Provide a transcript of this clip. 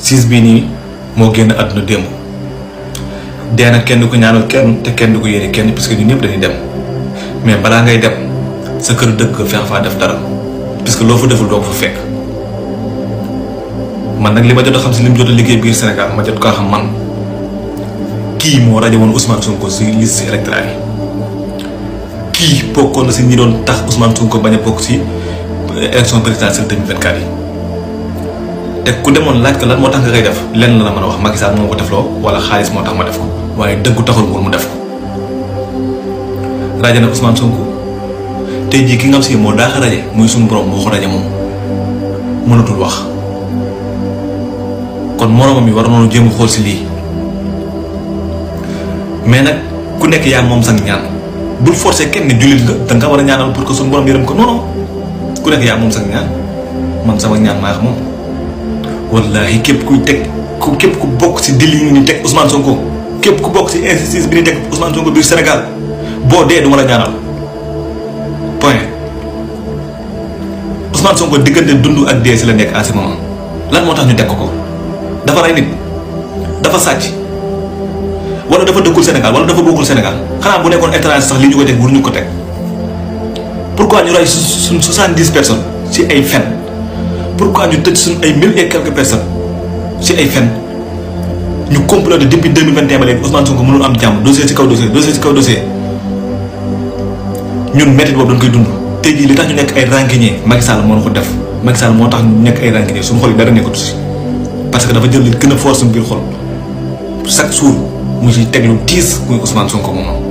siis bii nii moo génn àdduna démb dee na kenn du ko ñaanal kenn te kenn du ko yéene kenn puisque ñun ñëpp dañuy dem mais balaa ngay dem sa kër dëkk feex faa def dara puisque loo fa deful doo ko fa fekk. man nag li ma jot a xam si li mu jot a liggéey biir Sénégal ma jot koo xam man kii moo rajo woon Ousmane Sonko si liste électorale yi kii bokkoon na si ñi doon tax Ousmane Sonko bañ a bokk si élection présidentielle 2024 yi. te ku demoon laaj ko lan moo tax nga koy def lenn la mën a wax Macky Sall moo ko defloo wala xaalis moo tax ma def ko waaye dëggu taxul woon mu def ko. rajo na Ousmane Sonko tey jii ki nga xam si moo daax a rajo muy suñu borom moo ko rajo moom mënatul wax kon moromam yi war noonu jéem a xool si lii mais nag ku nekk yaa moom sang ñaan bul forcer kenn ne jullit nga da nga war a ñaanal pour que suñu borom yërëm ko non non ku nekk yaa moom sang ñaan man sama ñaan maa moom. wallahi képp kuy teg képp ku bokk si dil yi ni teg Ousmane Sonko képp ku bokk si injustice bi ni teg Ousmane Sonko biir Sénégal boo dee du ma la ñaanal point. Ousmane Sonko diggante dund ak dee si la nekk en ce moment lan moo tax ñu teg ko dafa rey nit dafa sàcc wala dafa dëkkul Sénégal wala dafa bokkul Sénégal xanaa bu nekkoon étranger sax li ñu ko teg waruñu ko teg pourquoi ñu rey suñ 70 personnes si ay fen. pourquoi ñu tëj suñ ay 1000 et quelques personnes si ay fen ñu comploté depuis 2021 ba léegi Ousmane Sonko mënul am jàmm dossier ci kaw dossier dossier ci kaw dossier ñun métti boobu dañ koy dund. tey jii li tax ñu nekk ay rancunier Macky Sall moo ko def Macky Sall moo tax ñu nekk ay rancunier suñu xol yi dara nekkatu si parce que dafa jël li gën a force suñu biir xol chaque jour mu ci teg lu 10 muy Ousmane Sonko moom.